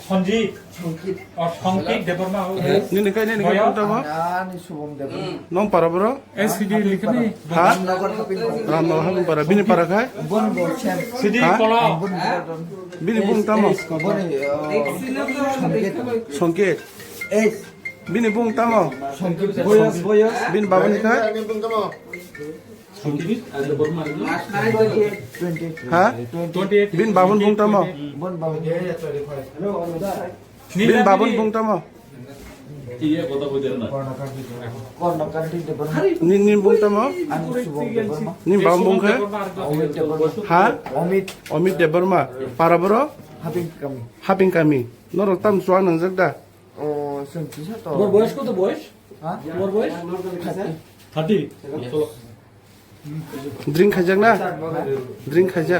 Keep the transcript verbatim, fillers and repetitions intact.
Sanjit. Songkit. Oh, Songkit Debbarma. Nini kai, nini kai, Boyo. Bung tamo? Ani Subom Debbarma. Nong para bro? S C D likhini. Ha? Ramnagar Haping Para. Ramnagar Haping Para. Bini para khai? Bon Bosem. Sidi Ha? Kolo. Bon Bosem. Bini bung tamo? Bon, uh, Songkit. Songkit. Es. Bini bung tamo? Songkit. Boyos, Boyos. Bini babani khai? Twenty. Ha? Twenty-eight. Bin babun bung tamo? Bon babun. Bin babun bung tamo? Korno Kanti Debbarma. Ni, ni bung tamo? Ani Subom Debbarma. Ni babun bung khe? Amit Debbarma. Ha? Amit. Amit Debbarma. Para bro? Haping Kami. Haping Kami. Norok tam chuang nangjak da? O, sengkisa to. Bor boyos koto boyos? Ha? Bor boyos? Thirty. Thirty. Drink khaijak na? Drink khaijak.